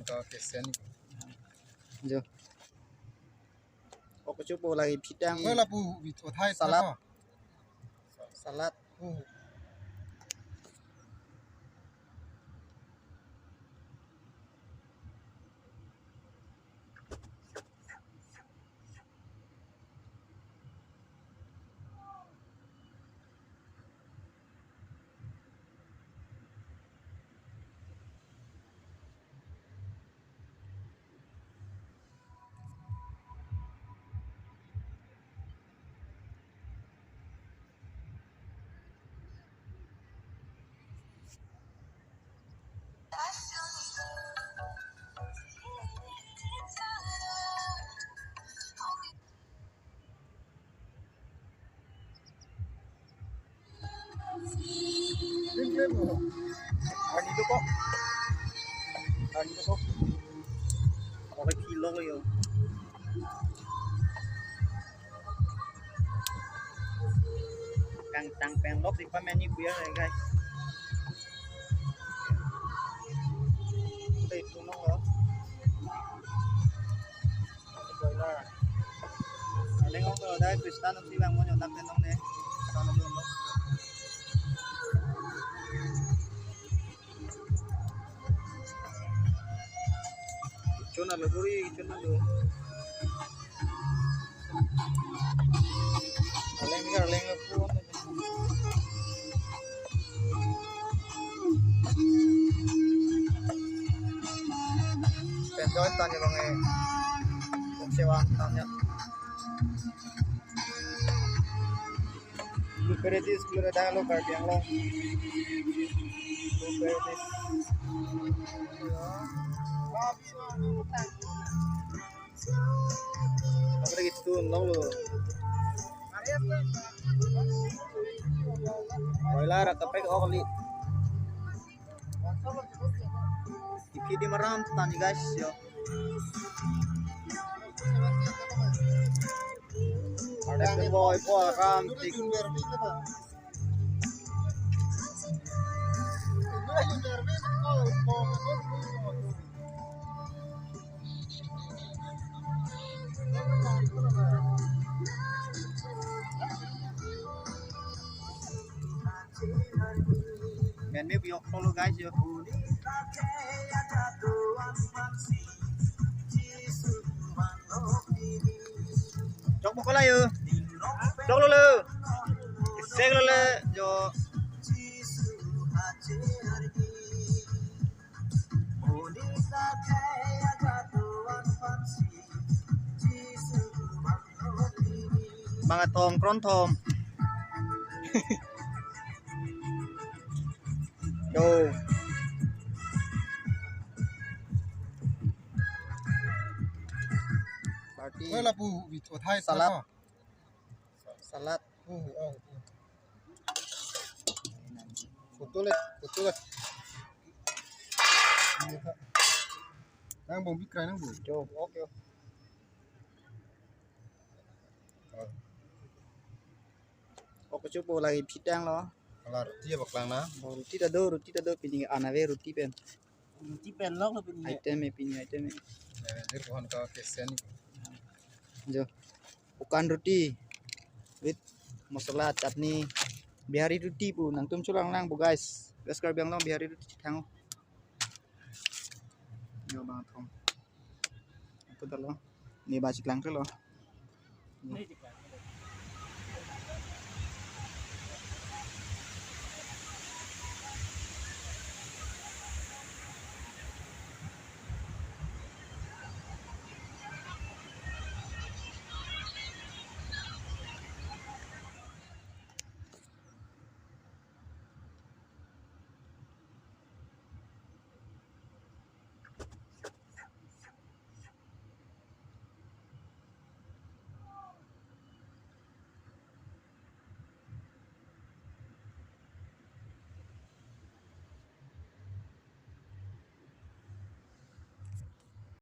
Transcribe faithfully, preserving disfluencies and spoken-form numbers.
Ka kesen. Jo. Oke, coba lagi pidang. Ko lapu video thai salad. Salad. Hmm. Arni dokok. Arni dokok. Oke, kilo yo. Kangtang penglok di pameni kuya, guys. Udah itu nong lo. Boiler. Aleng ong lo, dai Kristan si bang mo nyonak den ong ne. Sana dulu lo. Chona lo duri, chona lo. Aleng ka, aleng lo pu. Pen join tanya bang eh. Kung sewa tanya. Blue Paradise, Blue Radang lo Karbi Anglong. Blue Paradise. Apa lagi tu nong lo? Boiler atau pek okli. Ipi di maram tani guys yo. Ada boy po ram tik. Men me biok solo guys yo. Jok mo kola yo. Jok lo lo. Sek lo le yo. Bang atong kron thom. Yo. Party. Ko lapu video thai salad. Salad. Oh, oh, oh. Photo le, photo le. Nang bong bikrai nang bong. Jo, oke. Oke, coba lagi pidang lo. Ala roti ya baklang na. Oh, roti ta do, roti ta do, pini ana ave roti pen. Roti pen lok lo pini. Item eh, pini item eh. Eh, dir pohon ka kesen. Jo. Ukan roti with masala chutney. Bihari roti pu nangtum cholang lang pu guys. West Karbi Anglong Bihari roti chethang. Yo bang thom. Itu dah lo. Ni ba chiklang ke lo.